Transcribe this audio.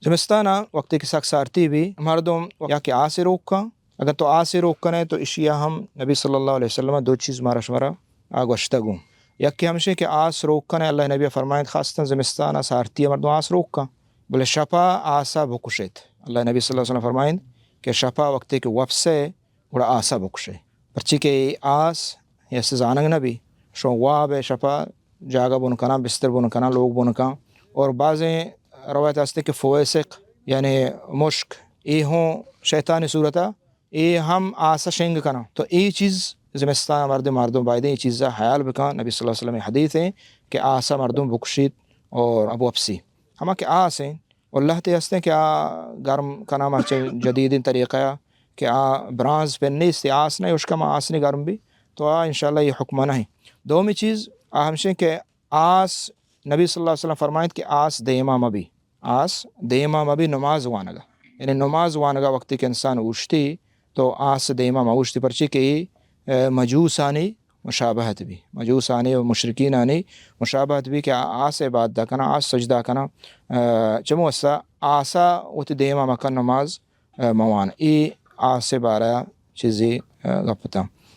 زمستان ءَ وقتی کہ سک سارتی بی، مردم یا کہ آسے روک کن، اگر تو آسے روک کنے تو اشی ءَ ہم نبی صلی اللہ علیہ وسلم ءَ دو چیز مارا شمارا آ گوشتگ اوں۔ یکے ہمشیں کہ آس روک کنے، اللہ نبی ءَ فرمائنت خاصتاً زمستان ءَ سارتی ءَ مردم آس روک کن، بلے شپا آسا بکشیت۔ اللہ نبی صلی اللہ علیہ وسلم فرمائنت کہ شپا وقتی کہ وپسے گڑا آسا بکشے، پرچی کہ اے آس ہست زانگ نہ بی، شون واب ءَ شپا جاگہ بن کناں، بستر بن کناں، لوگ بن کناں۔ اور بعضیں روایت ہستے کہ فویسق یعنی مشک، اے ہوں شیطانی صورتا اے ہم آسا شنگ کناں۔ تو اے چیز زمستان مردم، مردم بایدیں اے چیزا حیال بکن۔ نبی صلی اللہ علیہ وسلم ءِ حدیث ایں کہ آسا مردم بکشیت اور ابو اپسی۔ ہما کہ آس ایں، اور لہتے ہستیں کہ آ گرم کناں مرچی جدیدیں طریقہ ءَ کہ آ برانز پہ نیست، آس نہ، اشکا ما آس نی گرم بی، تو آ انشاءاللہ اے حکم نہ ایں۔ دومی چیز آ ہمشیں کہ آس، نبی صلی اللہ علیہ وسلم فرمائنت کہ آس دیما مبی، آس دیما مبی نماز وانگا، یعنی نماز وانگا وقتی کہ انسان اوشتی تو آس دیما مہ اوشتی، پرچی کہ اے، اے، مجوسانی مشابہت بی، مجوسانی و مشرکینانی مشابہت بی کہ آ آس عبادت کناں، آس سجدہ کناں، اے، چمو اسا آسا وتی دیما مکن نماز، اے، موان۔ اے آس بارہ چیزی، اے، گپتاں۔